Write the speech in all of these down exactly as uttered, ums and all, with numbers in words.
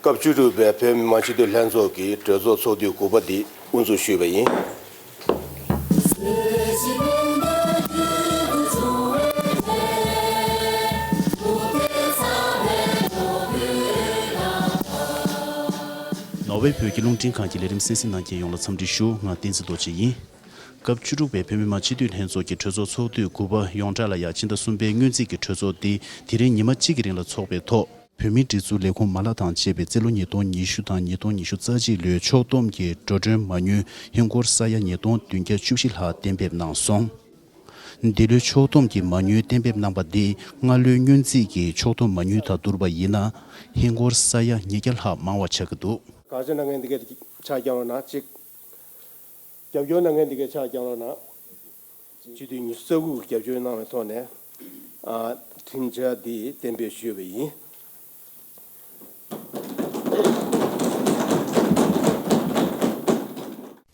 སྐབས་བཅུ་དྲུག་པའི་བོད་མི་མང་སྤྱི་འཐུས་ལྷན་ཚོགས་ཀྱི་གྲོས་ཚོགས་ཚོགས་དུས་དགུ་པ་འདི་དབུ་འཛུགས་ཞུས་པ་ཡིན། ནོར་ཝེ་བོད་ཀྱི་རླུང་འཕྲིན་ཁང་གི་ལས་རིམ་གསན་གཟིགས་གནང་མཁན་ཡོངས་ལ་འཚམས་འདྲི་ཞུ། ང་བསྟན་འཛིན་རྡོ་རྗེ་ཡིན། སྐབས་བཅུ་དྲུག་པའི་བོད་མི་མང་སྤྱི་འཐུས་ལྷན་ཚོགས་ཀྱི་གྲོས་ཚོགས་ཚོགས་དུས་དགུ་པ་ཡོངས་གྲགས་ལ་ཡང་ཕྱི་ཟླ་གསུམ་པའི་སྔོན་རྩིས་ཀྱི་གྲོས་ཚོགས་འདི་དེ་རིང་ཉི་མ་གཅིག་གི་རིང་ལ་འཚོགས་པའི་ཐོག་བོད་མིའི་སྒྲིག་འཛུགས་ལས་ཁུངས་མ་ལག་དང་བཅས་པའི་རྩིས་ལོ་ཉིས་སྟོང་ཉི་ཤུ་དང་ཉིས་སྟོང་ཉི་ཤུ་རྩ་གཅིག་ལོའི་ཕྱོགས་བསྡོམས་ཀྱི་འགྲོ་གྲོན་མ་དངུལ་ཧིན་སྒོར་ས་ཡ་ཉིས་སྟོང་བདུན་བརྒྱ་བཅུ་བཞི་ལྷག་གཏན་འབེབས་གནང་སོང་། འདི་ལོའི་ཕྱོགས་བསྡོམས་ཀྱི་མ་དངུལ་གཏན་འབེབས་གནང་པ་འདི་སྔ་ལོའི་སྔོན་རྩིས་ཀྱི་ཕྱོགས་བསྡོམས་མ་དངུལ་དང་བསྡུར་བ་ཡིན་ན་ཧིན་སྒོར་ས་ཡ་ཉིས་བརྒྱ་ལྷག་མང་བ་ཆགས་ཀྱི་འདུག། བཀའ་ཤག་ནང་ངས་འདི་གའི་ཆ་རྐྱང་རོགས་གནང་གཅིག། རྒྱབ་སྐྱོར་གནང་མཁན་འདི་གའི་ཆ་རྐྱང་རོགས་གནང་། སྤྱི་འཐུས་ཉི་ཤུ་རྩ་དགུ་གིས་རྒྱབ་སྐྱོར་གནང་བའི་ཐོག་ནས། ཨ། ཁྲིམས་འཆར་འདི་གཏན་འབེབས་ཞུས་པ་ཡིན།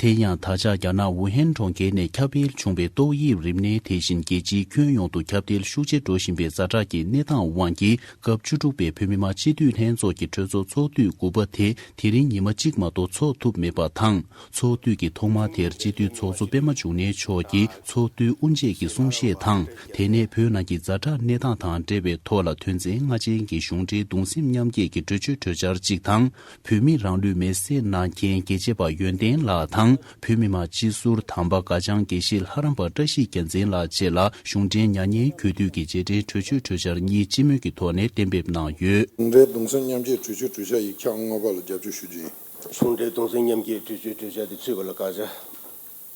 དེ་ཡང་ད་ཆ་རྒྱ་ནག་ཝུ་ཧན་གྲོང་ཁྱེར་ནས་ཁྱབ་སྤེལ་བྱུང་བའི་ཏོག་དབྱིབས་རིམས་ནད་དེ་བཞིན་རྒྱལ་སྤྱིའི་ཁྱོན་ཡོངས་སུ་ཁྱབ་གདལ་ཤུགས་ཆེ་འགྲོ་བཞིན་པའི་ཛ་དྲག་གི་གནས་སྟངས་དབང་གིས། སྐབས་བཅུ་དྲུག་པའི་བོད་མི་མང་སྤྱི་འཐུས་ལྷན་ཚོགས་ཀྱི་གྲོས་ཚོགས་ཚོགས་དུས་དགུ་པ་དེ་དེ་རིང་ཉི་མ་གཅིག་མ་གཏོགས་འཚོགས་ཐུབ་མེད་པ་དང་། ཚོགས་དུས་ཀྱི་ཐོག་མ་དེར་སྤྱི་འཐུས་ཚོགས་གཙོ་པད་མ་འབྱུང་གནས་མཆོག་གིས་ཚོགས་འདུའི་དབུ་འབྱེད་ཀྱི་གསུང་བཤད་དང་། དེ་ནས་བོད་ནང་གི་ཛ་དྲག་གནས་སྟངས་དང་འབྲེལ་བའི་ཐོག་ལ་དོན་ཚན་ལྔ་ཅན་གྱི་གཞུང་འབྲེལ་གདུང་སེམས་མཉམ་སྐྱེད་ཀྱི་གྲོས་ཆོད་གྲོས་འཆར་གཅིག་དང་། བོད་མི་རང་ལུས་མེར་སྲེག་གནང་མཁན་རྒྱལ་གཅེས་པ་ཡོན་ཏན་ལགས་དང་། བོད་མི་མང་སྤྱི་ཟུར་དམ་པ་སྐར་བྱང་དགེ་བཤེས་ལྷ་རམས་པ་བཀྲ་ཤིས་རྒྱལ་མཚན་ལགས་བཅས་ལ་གཞུང་འབྲེལ་མྱ་ངན་གུས་འདུད་ཀྱི་རྗེས་དྲན་གྲོས་ཆོད་གྲོས་འཆར་གཉིས་སྤྱི་མོས་ཀྱི་ཐོག་ནས་གཏན་འབེབས་གནང་ཡོད། གཞུང་འབྲེལ་གདུང་སེམས་མཉམ་སྐྱེད་གྲོས་ཆོད་གྲོས་འཆར་ཡིག་ཆ་ལྔ་པ་ལ་རྒྱབ་སྐྱོར་ཞུ་རྒྱུ་ཡིན། གཞུང་འབྲེལ་གདུང་སེམས་མཉམ་སྐྱེད་གྲོས་ཆོད་གྲོས་འཆར་དེ་ཚུད་པ་ལ་དགག་བྱ།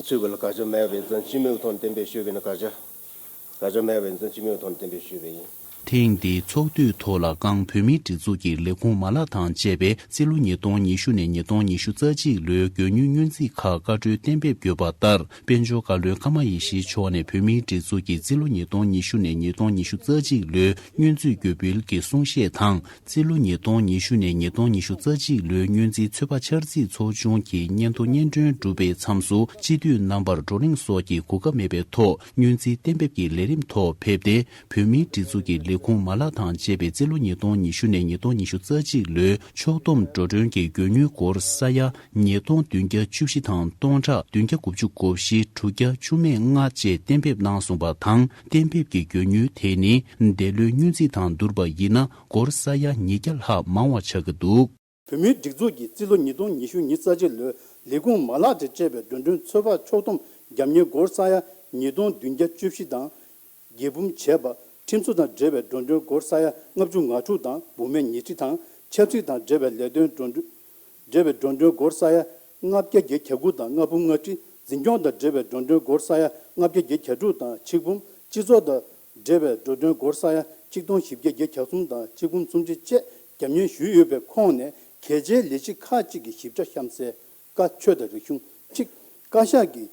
ཚུད་པ་ལ་དགག་བྱ་མེད་པ་ཡིན་ཙང་སྤྱི་མོས་ཀྱི་ཐོག་ནས་གཏན་འབེབས་ཞུས་པ་ཡིན་ན་དགག་བྱ། དགག་བྱ་མེད་པ་ཡིན་ཙང་སྤྱི་མོས་ཀྱི་ཐོག་ནས་གཏན་འབེབས་ཞུས་པ་ཡིན། ཐེངས་འདིའི་ཚོགས་དུས་ཐོག་ལ་སྒང་བོད་མིའི་སྒྲིག་འཛུགས་ཀྱི་ལས་ཁུངས་མ་ལག་དང་བཅས་པའི་རྩིས་ལོ་ཉིས་སྟོང་ཉི་ཤུ་ནས་ཉིས་སྟོང་ཉི་ཤུ་རྩ་གཅིག་ལོའི་དགོས་དངུལ་སྔོན་རྩིས་ཁག་བཀའ་འཁྲོལ་གཏན་འབེབས་དགོས་པ་ལྟར། དཔལ་འབྱོར་བཀའ་བློན་ཀརྨ་ཡེ་ཤེས་མཆོག་ནས་བོད་མིའི་སྒྲིག་འཛུགས་ཀྱི་རྩིས་ལོ་ཉིས་སྟོང་ཉི་ཤུ་ནས་ཉིས་སྟོང་ཉི་ཤུ་རྩ་གཅིག་ལོའི་སྔོན་རྩིས་དགོས་འབུལ་གྱི་གསུང་བཤད་དང་། རྩིས་ལོ་ཉིས་སྟོང་ཉི་ཤུ་ནས་ཉིས་སྟོང་ཉི་ཤུ་རྩ་གཅིག་ལོའི་སྔོན་རྩིས་ཚོད་དཔག་འཆར་རྩིས་ཚོགས་ཆུང་གི་སྙན་ཐོ་སྙན་སྒྲོན་གྲུབ་པའི་མཚམས་སུ། སྤྱི་འཐུས་རྣམ་པར་བགྲོ་གླེང་སོགས་ཀྱི་གོ་སྐབས་མེད་པའི་ཐོག་སྔོན་རྩིས་གཏན་འབེབས་ཀྱི་ལས་རིམ་ཐོག་ཕེབས་ཏེ། བོད་མིའི་སྒྲིག་འཛུགས་ཀྱི་ལས་ཁུངས་མ་ལག་དང་བཅས་པའི་རྩིས་ལོ་ཉིས་སྟོང་ཉི་ཤུ་ནས་ཉིས་སྟོང་ཉི་ཤུ་རྩ་གཅིག་ལོའི་ཕྱོགས་བསྡོམས་འགྲོ་གྲོན་གྱི་དགོས་དངུལ་སྒོར་ས་ཡ་ཉིས་སྟོང་བདུན་བརྒྱ་བཅུ་བཞི་དང་སྟོང་ཕྲག་བདུན་བརྒྱ་དགུ་བཅུ་གོ་བཞི་དྲུག་བརྒྱ་བཅུ་མེད་ལྔ་བཅས་གཏན་འབེབས་གནང་སོང་པ་དང་། གཏན་འབེབས་ཀྱི་དགོས་དངུལ་དེ་ནི་འདས་ལོའི་སྔོན་རྩིས་དང་བསྡུར་བ་ཡིན་ན་སྒོར་ས་ཡ་ཉིས་བརྒྱ་ལྷག་མང་བ་ཆགས་ཀྱི་འདུག། བོད་མིའི་སྒྲིག་འཛུགས་ཀྱི་རྩིས་ལོ་ཉིས་སྟོང་ཉི་ཤུ་ཉི་ཤུ་རྩ་གཅིག་ལོའི་ལས་ཁུངས་མ་ལག་དང་བཅས་པའི་འགྲོ་གྲོན་ཚོད་དཔག་ཕྱོགས་བསྡོམས་རྒྱབ་གཉེར་སྒོར་ས་ཡ་ཉིས་སྟོང་བདུན་བརྒྱ་བཅུ་བཞི་དང་། རྒྱས་འབུམ་བྱས་པ། ཁྲིམས་བཟོ་དང་འབྲེལ་བའི་འགྲོ་གྲོན་སྒོར་ས་ཡ་ལྔ་བཅུ་ང་དྲུག་དང་འབུམ་མེད་ཉི་ཁྲི་དང་། ཆབ་སྲིད་དང་འབྲེལ་བའི་ལས་དོན་འགྲོ་གྲོན། འབྲེལ་བའི་འགྲོ་གྲོན་སྒོར་ས་ཡ་ལྔ་བརྒྱ་བརྒྱད་བརྒྱ་གྱ་དགུ་དང་ལྔ་འབུམ་ལྔ་ཁྲི། འཛིན་སྐྱོང་དང་འབྲེལ་བའི་འགྲོ་གྲོན་སྒོར་ས་ཡ་ལྔ་བརྒྱ་བརྒྱད་བརྒྱ་དྲུག་དང་ཆིག་འབུམ། སྤྱི་ཚོགས་དང་འབྲེལ་བའི་འགྲོ་གྲོན་སྒོར་ས་ཡ་ཆིག་སྟོང་བཞི་བརྒྱ་བརྒྱད་བརྒྱ་གྱ་གསུམ་དང་ཆིག་འབུམ་སུམ་ཅུ་བཅས་རྒྱབ་གཉེར་ཞུས་ཡོད་པའི་ཁོངས་ནས་གལ་ཆེའི་ལས་གཞི་ཁག་ཅིག་གི་ཞིབ་ཕྲ་གཤམ་གསལ། བཀའ་ཆོས་དང་རིག་གཞུང་གཅིག། བཀའ་ཤག་གིས་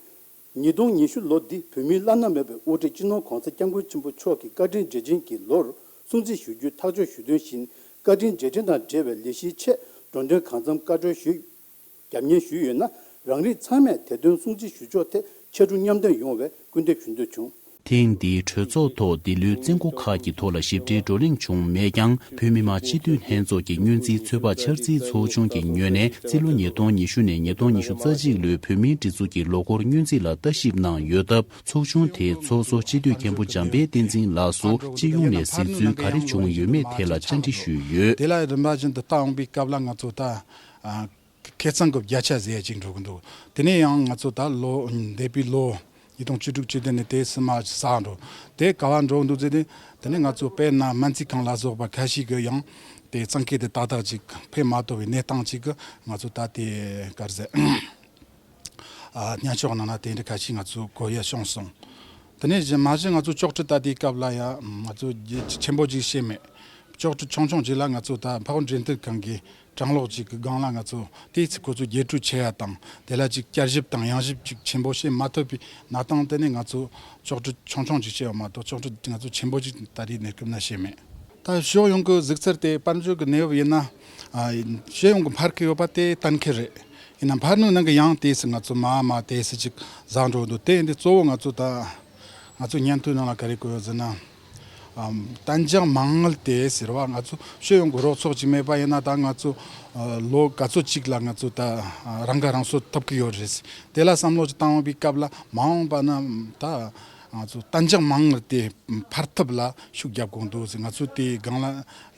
ཉིས་སྟོང་ཉི་ཤུ་ལོ་འདི་བོད་མིའི་བླ་ན་མེད་པའི་དབུ་ཁྲིད་སྤྱི་ནོར་༸གོང་ས་༸སྐྱབས་མགོན་ཆེན་པོ་མཆོག་གི་བཀའ་དྲིན་རྗེས་དྲན་གྱི་ལོར་སྲུང་བརྩི་ཞུ་རྒྱུའི་ཐག་གཅོད་ཞུས་དོན་བཞིན། བཀའ་དྲིན་རྗེས་དྲན་དང་འབྲེལ་བའི་ལས་གཞིའི་ཆེད་འགྲོ་གྲོན་གང་འཚམ་བཀའ་འཁྲོལ་ཞུས། རྒྱབ་གཉེར་ཞུས་ཡོད་ན། རང་རིགས་ཚང་མས་དེ་དོན་སྲུང་བརྩི་ཞུ་ཕྱོགས་ཐད་ཕྱར་གྲུ་མཉམ་འདེགས་ཡོང་བའི་སྐུལ་འདེབས་ཞུ་འདོད་བྱུང་། ཐེངས་འདིའི་གྲོས་ཚོགས་ཐོག་འདི་ལོའི་བཙོན་སྒོ་ཁག་གི་ཐོག་ལ་ཞིབ་ཕྲའི་བགྲོ་གླེང་བྱུང་མེད་ཀྱང་། བོད་མི་མང་སྤྱི་འཐུས་ལྷན་ཚོགས་ཀྱི་སྔོན་རྩིས་ཚོད་དཔག་འཆར་རྩིས་ཚོགས་ཆུང་གི་ངོས་ནས་རྩིས་ལོ་ཉིས་སྟོང་ཉི་ཤུ་ནས་ཉིས་སྟོང་ཉི་ཤུ་རྩ་གཅིག་ལོའི་བོད་མིའི་སྒྲིག་འཛུགས་ཀྱི་ལོ་འཁོར་སྔོན་རྩིས་ལ་ལྟ་ཞིབ་གནང་ཡོད་སྟབས། ཚོགས་ཆུང་དེའི་ཚོགས་གཙོ་སྤྱི་འཐུས་མཁན་པོ་འཇམ་དཔལ་བསྟན་འཛིན་ལགས་སུ་སྤྱི་ཡོངས་ནས་གཟིགས་ཚུལ་ག་རེ་བྱུང་ཡོད་མེད་ཐད་ལ་བཅར་འདྲི་ཞུས་ཡོད། དེ་ལ་རིམ་པ་བཞིན་དུ་ལྟ་འོང་པའི་སྐབས་ལ་ང་ཚོ་ད། ཁེ་གཙང་གི་བརྒྱ་ཆ་ཟེར་ཡ་ཅིག་འགྲོ་གི་འདུག། དེ་ནས་ཡང་ང་ཚོ་ད་ལོ་འདས་པའི་ལོ་ཉིས་སྟོང་བཅུ་དྲུག་བཅུ་བདུན་ནས་དེ་སྲིད་མ་ཟག་འགྲོ། དེ་ག་བ་འགྲོ་འདུག་ཟེར་ཏེ། དེ་ནས་ང་ཚོ་དཔེར་ན་སྨན་རྩིས་ཁང་ལ་སོགས་པ་ཁ་ཤས་ཀྱིས་ཡང་དེ་གཙང་ཁེ་དེ་ཏག་ཏག་ཅིག་ཕེབས་མ་ཐུབ་པའི་གནས་སྟངས་ཅིག་གི་ང་ཚོ་ད་དེ་ག་རེ་ཟེར། ཨ། སྨན་ཤོག་ནང་ན་དེ་འདྲ་ཁ་ཤས་ང་ཚོ་གོ་ཡ་བྱུང་སོང་། དེ་ནས་གཞན་མ་གཞི་ང་ཚོ་ལྕོགས་གྲུ་ད་དེའི་སྐབས་ལ་ཡ་ང་ཚོ་རྒྱ་ཆེན་པོ་ཅིག་བྱས་མེད། ལྕོགས་གྲུ་ཆུང་ཆུང་ཅིག་ལ་ང་ཚོ་ད་འཕགས་པ་འབྲས་ལྡན་ཁང་གི་གྲང་གློག་ཅིག་གི་སྒང་ལ་ང་ཚོ་དེའི་ཚེ་ཁོ་ཚོ་རྒྱས་སྤྲོས་ཆེ་ཡ་དང་། དེ་ལ་ཅིག་བསྐྱར་ཞིབ་དང་ཡང་ཞིབ་ཅིག་ཆེན་པོ་བྱེད་མ་ཐུབ་པའི་གནས་སྟངས་དེ་ནས་ང་ཚོ་ལྕོགས་གྲུ་ཆུང་ཆུང་ཅིག་བྱས་པ་མ་གཏོགས་ལྕོགས་གྲུ་ང་ཚོ་ཆེན་པོ་ཅིག་ད་རེས་གནས་སྐབས་ན་བྱས་མེད། ད་ཕྱོགས་ཡོངས་ཀྱི་གཟིགས་ཚུལ་དེ་དཔལ་འབྱོར་གྱི་གནས་བབ་ཡིན་ན། ཨ། ཕྱོགས་ཡོངས་ཀྱི་འཕར་གྱི་ཡོད་པ་དེ་གཏན་འཁེལ་རེད། ཡིན་ན་འཕར་ནུས་ནང་གི་ཡང་དེ་སྲིད་ང་ཚོ་མ་མ་དེ་སྲིད་ཅིག་བཟང་འགྲོ་འདུག། དེ་ཡིན་དུས་གཙོ་བོ་ང་ཚོ་ད་ང་ཚོ་སྙན་ཐོའི་ནང་ལ་ག་རེ་བཀོད་ཡོད་ཟེར་ན། ཨམ། གཏན་འཇགས་མ་དངུལ་དེ་ཟེར་བ་ང་ཚོ་ཤེས་ཡོན་གྱི་རོགས་ཚོགས་ཅིག་མེད་པ་ཡིན་ན། ད་ང་ཚོ་ཨ་ལོ་ག་ཚོད་ཅིག་ལ་ང་ཚོ་ད་ཨ་རང་ཁ་རང་གསོ་ཐུབ་ཀྱི་ཡོད་རེད། དེ་ལ་བསམ་བློ་ཅིག་བཏང་བའི་སྐབས་ལ། མ་འོངས་པ་ན་ད་ང་ཚོ་གཏན་འཇགས་མ་དངུལ་དེ་འཕར་ཐབས་ལ་ཤུགས་རྒྱབ་དགོས་འདུག་ཟེར། ང་ཚོ་དེའི་སྒང་ལ་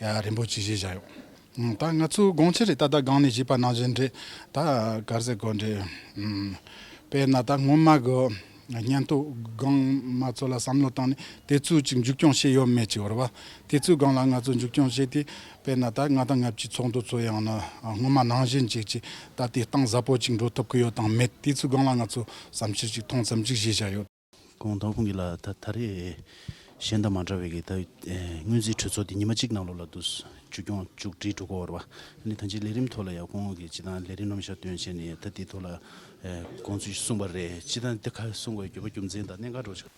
ཡ་རིམ་པ་ཅིག་བཞེས་བཞག་ཡོད། ཨང་། ད་ང་ཚོའི་དགོངས་འཆར་རེད། ད་ལྟ་སྒང་ནས་བཤད་པ་ནང་བཞིན་རེད། ད་ག་རེ་ཟེར་དགོས་རེད། ཨམ། དཔེར་ན་ད་སྔོན་མ་གི་སྙན་ཐོ་སྒང་མ་ཚོ་ལ་བསམ་བློ་བཏང་ནས་དེ་ཚོ་ཅིག་མཇུག་སྐྱོང་བྱས་ཡོད་མེད་ཅིག་ཡོད་རེད་བ། དེ་ཚོའི་སྒང་ལ་ང་ཚོ་མཇུག་སྐྱོང་བྱས་ཏེ། དཔེར་ན་ད་ལྔ་དང་ལྔ་བཅུའི་ཚོགས་འདུ་ཚོ་ཡང་ན་སྔོན་མ་ནང་བཞིན་ཅིག་ཅིག་ད་དེ་གཏིང་ཟབ་པོ་ཅིག་འགྲོ་ཐུབ་ཀྱི་ཡོད་དང་མེད། དེ་ཚོའི་སྒང་ལ་ང་ཚོ་བསམ་འཆར་ཅིག་མཐོང་ཙམ་ཅིག་བཞེས་བཞག་ཡོད། ཁོང་དང་ཕུང་གི་ལ་ད་ད་རེས་གཞན་དང་མ་འདྲ་བའི་གི་ད་ཨེ་དངོས་རྫས་གྲོས་ཚོགས་དེ་ཉི་མ་གཅིག་ནང་ལོགས་ལ་དུ་མཇུག་སྐྱོང་མཇུག་སྒྲིལ་འགྲོ་གི་ཡོད་རེད་བ། ཨ་ནི་ད་ཅི་ལས་རིམ་ཐོག་ལ་ཡང་ཁོང་གིས་སྤྱི་བཏང་ལས་རིམ་རྣམ་གཞག་བཏོན་བྱས་ནས་ད་དེ་ཐོག་ལ་ཨེ་དགོངས་ཚུལ་གསུངས་པ་རེད། སྤྱི་བཏང་དེ་ག་གསུངས་པའི་རྒྱུ་བ་རྒྱུ་མཚན་དང་གནད་འགག་འགྲོ་ཆགས།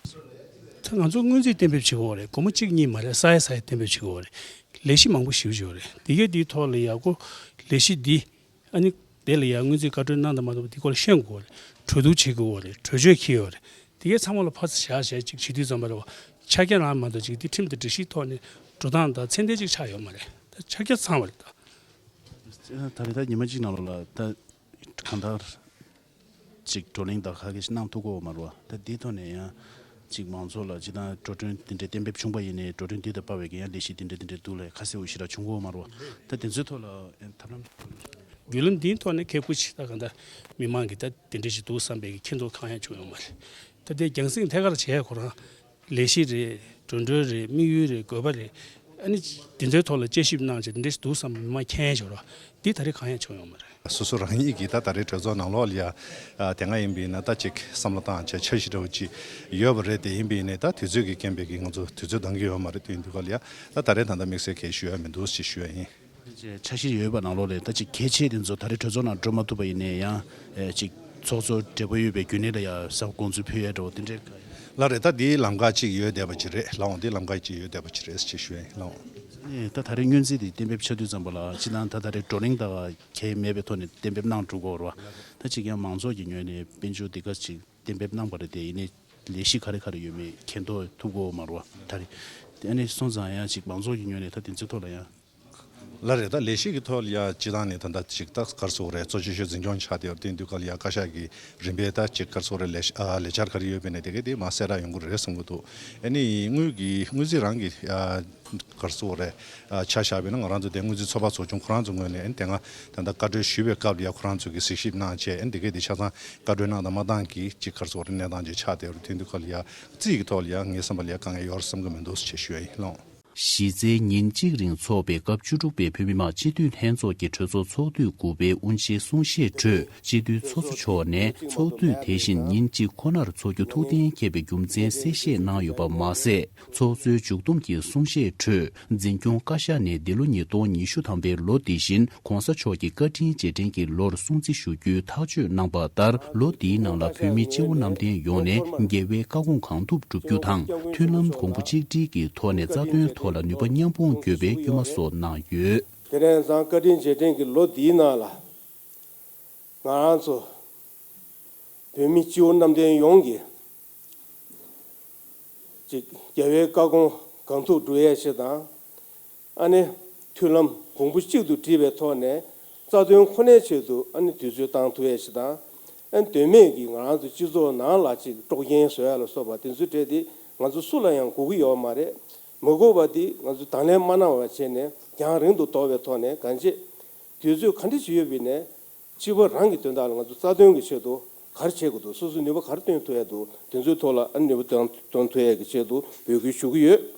ད་ང་ཚོ་སྔོན་རྩིས་གཏན་འབེབས་བྱེད་དགོས་རེད། སྒོར་མོ་གཅིག་གཉིས་མ་རེད། ས་ཡ་ས་ཡ་གཏན་འབེབས་བྱེད་དགོས་རེད། ལས་གཞི་མང་པོ་ཞེ་པོ་ཅིག་ཡོད་རེད། དེ་གས་དེའི་ཐོག་ལ་ཡག་པོ་ལས་གཞི་འདི། ཨ་ནི་དེ་ལ་ཡང་སྔོན་རྩིས་བཀའ་འཁྲོལ་གནང་དང་མ་གནང་བ་འདི་སྐོར་ལ་ཤེས་དགོས་པ་རེད། གྲོས་བསྡུར་བྱེད་དགོས་པ་རེད། གྲོས་ཆོད་འཁྱེར་ཡོད་རེད། དེ་གའི་ཚང་མ་ལ་ཕར་ཚུར་བཞག་བཞག་ཅིག་བྱེད་དུས་ཙམ་པ་རེད་བ། ཕྱག་རྒྱ་རང་མ་གཏོགས་ཅིག་དེ་ཁྲིམས་དང་སྒྲིག་གཞིའི་ཐོག་ནས་འགྲོ་སྟངས་དང་ཚད་ལྡན་ཅིག་ཆགས་ཡོད་མ་རེད། ད་ཕྱག་རྒྱ་ཚང་བ་རེད་ད། ད་རེས་ད་ཉི་མ་གཅིག་ནང་ལོགས་ལ་ད་གང་ལྟར་ཅིག་བགྲོ་གླེང་དང་ག་གེ་ཞིག་གནང་ཐུབ་ཀྱི་ཡོད་མ་རེད་བ། ད་དེའི་ཐོག་ནས་ཡང་ཅིག་མང་ཚོགས་ལ་ཅིག་དང་འགྲོ་གྲོན་དེ་འདྲའི་གཏན་འབེབས་བྱུང་པ་ཡིན་ནའི་འགྲོ་གྲོན་འདི་དང་དཔའ་བའི་གི་ཡང་ལས་གཞི་དེ་འདྲ་དེ་འདྲ་འདུག་ལས་ཁ་གསལ་བོ་ཞིག་ར་བྱུང་གི་ཡོད་མ་རེད་བ། ད་དེ་ཚོའི་ཐོག་ལ་ཨེ་ཐབས་ལམ། བརྒྱུད་ལམ་འདིའི་ཐོག་ནས་ཁེ་ཁུ་ཆེ་ད་ག་འདྲ་མི་མང་གི་ད་དེ་འདྲ་ཞིག་འདུག་བསམ་པའི་གི་ཁྱེད་ཚོ་གང་ཡང་བྱུང་ཡོད་མ་རེད། ད་དེ་རྒྱང་སྲིང་ཐད་ཀར་བྱས་ཁོ་རང་ལས་གཞི་རེད། འགྲོ་གྲོན་རེད། དམིགས་ཡུལ་རེད། དགོས་པ་རེད། ཨ་ནི་དེ་ཚོའི་ཐོག་ལ་དཔྱད་ཞིབ་གནང་བྱས་དེ་འདྲ་ཞིག་འདུག་བསམ་པ་མི་མང་མཁྱེན་ཡོད་རེད་བ། འདི་ད་རེས་གང་ཡང་བྱུང་ཡོད་མ་རེད། སོ་སོ་རང་ཉིད་ཀྱིས་ད་ད་རེས་གྲོས་ཚོགས་ནང་ལོགས་ལ་ཡ་ཨ་དེ་སྔ་ཡིན་པ་ཡིན་ན་ད་ཅིག་བསམ་བློ་བཏང་བྱས་འཆར་གཞི་འདྲ་བོ་ཅིག་ཡོད་པ་རེད། དེ་ཡིན་པ་ཡིན་ནའི་ད་དུས་ཚོད་ཀྱི་རྐྱེན་པས་ཀྱི་ང་ཚོ་དུས་ཚོད་འདང་གི་ཡོད་མ་རེད། དེ་ཡིན་དུས་ག་ལ་ཡ་ད་ད་རེས་ད་ལྟ་དམིགས་བསལ་གལ་ཞུ་ཡ་མི་འདུག་ཅེས་ཞུ་ཡ་ཡིན། འཆར་གཞི་ཡོད་པ་ནང་ལོགས་ལ་ད་ཅིག་གལ་ཆེ་དེ་ཚོ་ད་རེས་གྲོས་ཚོགས་ནང་འགྲོ་མ་ཐུབ་པ་ཡིན་ནའི་ཡང་ཨེ་ཅིག་ཚོགས་གཙོ་བགྲེས་པོ་ཡོད་པའི་རྒྱུན་ལས་ལ་ཡ་གསར་དགོངས་ཚུལ་ཕུལ་ཡ་འདྲ་བོ་དེ་འདྲའི། ལགས་རེད། ད་འདིའི་ལམ་ཁ་ཅིག་ཡོད་བསྡད་པ་ཅིག་རེད། ལགས་འོང་། འདིའི་ལམ་ཁ་ཅིག་ཡོད་བསྡད་པ་ཅིག་རེད་ཅེས་ཞུ་ཡ་ཡིན། ལགས་འོང་། ཨེ་ད་ད་རེས་སྔོན་རྩིས་དེ་གཏན་འབེབས་བྱ་དུས་ཙམ་པ་ལ་སྤྱི་བཏང་ད་ད་རེས་བགྲོ་གླེང་དང་གལ་མེད་པའི་ཐོག་ནས་གཏན་འབེབས་གནང་འགྲོ་གི་ཡོད་རེད་བ། ད་ཅིག་ཡང་མང་ཚོགས་ཀྱི་ངོས་ནས་དཔལ་འབྱོར་འདི་ག་ཅིག་གཏན་འབེབས་གནང་པ་རེད། དེ་ཡིན་ནའི་ལས་གཞི་ག་རེ་ག་རེ་ཡོད་མེད་མཁྱེན་རྟོགས་ཐུབ་ཀྱི་ཡོད་མ་རེད་བ། ད་རེས་དེ་ཨ་ནི་སོང་ཙང་ཡང་ཅིག་མང་ཚོགས་ཀྱི་ངོས་ནས་ད་དེ་ཚོའི་ཐོག་ལ་ཡང་། ལགས་རེད། ད་ལས་གཞི་གི་ཐོག་ལ་ཡ་སྤྱི་བཏང་ནས་ད་ལྟ་ཅིག་ད་ག་རེ་ཟེར་དགོས་རེད། གཙོ་ཆེ་ཤོས་འཛིན་སྐྱོང་ཆགས་བསྡད་ཡོད་རེད། དེ་ཡིན་དུས་ག་ལ་ཡ་བཀའ་ཤག་གི་རིམ་པས་ད་ཅིག་ག་རེ་ཟེར་དགོས་རེད། ལས་ཨ་ལས་འཆར་ག་རེ་ཡོད་པ་ཡིན་ནའི་དེ་གས་དེ་མར་གསལ་བསྒྲགས་ཡོང་གི་རེད་བསམ་གྱི་འདུག་ཨ་ནི་དངུལ་གྱི་དངུལ་རྩིས་རང་གི་ཨ་ག་རེ་ཟེར་དགོས་རེད། ཨ་ཆ་བཞག་པ་ཡིན་ན་ང་རང་ཚོ་དེ་དངུལ་རྩིས་ཚོགས་པ་ཚོགས་ཆུང་ཁོ་རང་ཚོ་ངོས་ནས་ཨ་ནི་དེ་སྔ་ད་ལྟ་བཀའ་འཁྲོལ་ཞུས་པའི་སྐབས་ལ་ཡ་ཁོ་རང་ཚོ་གིས་གཟིགས་ཞིབ་གནང་བྱས། ཨ་ནི་དེ་གས་དེ་ཆ་ཚང་བཀའ་འཁྲོལ་གནང་དང་མ་གནང་གི་ཅིག་ག་རེ་ཟེར་དགོས་རེད། གནས་སྟངས་ཅིག་ཆགས་བསྡད་ཡོད་རེད། དེ་ཡིན་དུས་ག་ལ་ཡ་རྩིས་ཀྱི་ཐོག་ལ་ཡ་ངའི་བསམ་པ་ལ་ཡ་དཀའ་ངལ་ཡོད་རེད་བསམ་གྱི་མི་འདུག་ཅེས་ཞུ་ཡ་ཡིན། ལགས་འོང་། གཞི་རྩའི་ཉིན་གཅིག་རིང་འཚོགས་པའི་སྐབས་བཅུ་དྲུག་པའི་བོད་མི་མང་སྤྱི་འཐུས་ལྷན་ཚོགས་ཀྱི་གྲོས་ཚོགས་ཚོགས་དུས་དགུ་པའི་དབུ་འབྱེད་གསུང་བཤད་ཁྲོད་སྤྱི་འཐུས་ཚོགས་གཙོ་མཆོག་ནས་ཚོགས་དུས་དེ་བཞིན་ཉིན་གཅིག་ཁོ་ནར་འཚོགས་རྒྱུ་ཐུགས་གཏན་འཁེལ་བའི་རྒྱུ་མཚན་གསལ་བཤད་གནང་ཡོད་པ་མ་ཟད། ཚོགས་གཙོའི་མཇུག་བསྡོམས་ཀྱི་གསུང་བཤད་ཁྲོད་འཛིན་སྐྱོང་བཀའ་ཤག་ནས་འདི་ལོ་ཉིས་སྟོང་ཉི་ཤུ་ཐམ་པའི་ལོ་འདི་བཞིན་གོང་ས་མཆོག་གི་བཀའ་དྲིན་རྗེས་དྲན་གྱི་ལོར་སྲུང་བརྩི་ཞུ་རྒྱུའི་ཐག་གཅོད་གནང་པ་ལྟར། ལོ་འདིའི་ནང་ལ་བོད་མི་སྤྱི་བོ་གནམ་བསྟན་ཡོངས་ནས་རྒྱལ་བའི་བཀའ་དགོངས་གང་ཐུབ་བསྒྲུབ་རྒྱུ་དང་། མཐུན་ལམ་གོང་བུ་གཅིག་སྒྲིལ་གྱི་ཐོག་ནས་རྩ་དོན་ཐོག་ལ་ནུས་པ་མཉམ་སྤུངས་དགོས་པའི་སྐུལ་མ་སོགས་གནང་ཡོད། དེ་ནས་ཡང་བཀའ་དྲིན་རྗེས་དྲན་གྱི་ལོ་འདིའི་ནང་ལ་ང་རང་ཚོ་བོད་མི་སྤྱི་བོ་གནམ་བསྟན་ཡོངས་ཀྱིས་ཅིག་རྒྱལ་བའི་བཀའ་དགོངས་གང་ཐུབ་སྒྲུབ་ཡས་ཆེད་དང་། ཨ་ནི་མཐུན་ལམ་གོང་བུ་གཅིག་ཏུ་བསྒྲིལ་བའི་ཐོག་ནས་རྩ་དོན་ཁོ་ནའི་ཆེད་དུ་ཨ་ནི་དུས་ཚོད་བཏང་ཐུབ་ཡས་ཆེད་དང་། ཨ་ནི་དོན་མེད་ཀྱི་ང་རང་ཚོ་སྤྱི་ཚོགས་ནང་ལ་ཅིག་དཀྲོག་རྐྱེན་བཟོ་ཡ་ལ་སོགས་པ་དེ་ཚོའི་གྲས་དེ་ང་ཚོ་སུ་ལ་ཡང་དགོས་ཀྱི་ཡོད་མ་རེད། མ་དགོས་པ་དེ་ང་ཚོ་དང་ལེན་མ་གནང་བ་བྱས་ནས་རྒྱང་རིང་དུ་དོར་བའི་ཐོག་ནས་གང་ཅི་དུས་ཚོད་ག་འདྲ་ཞིག་ཡོད་པ་ཡིན་ནའི། སྤྱི་པ་རང་གི་དོན་དག་ལ་ང་ཚོ་རྩ་དོན་གྱི་ཆེད་དུ་ག་རེ་བྱེད་དགོས་འདུག་སོ་སོའི་ནུས་པ་ག་རེ་བཏོན་ཐུབ་ཡ་འདུག་དེ་ཚོའི་ཐོག་ལ་ཨ་ནུས་པ་བཏོན་བཏོན་ཐུབ་ཡ་གི་ཆེད་དུ་འབོད་སྐུལ་ཞུ་གི་ཡོད།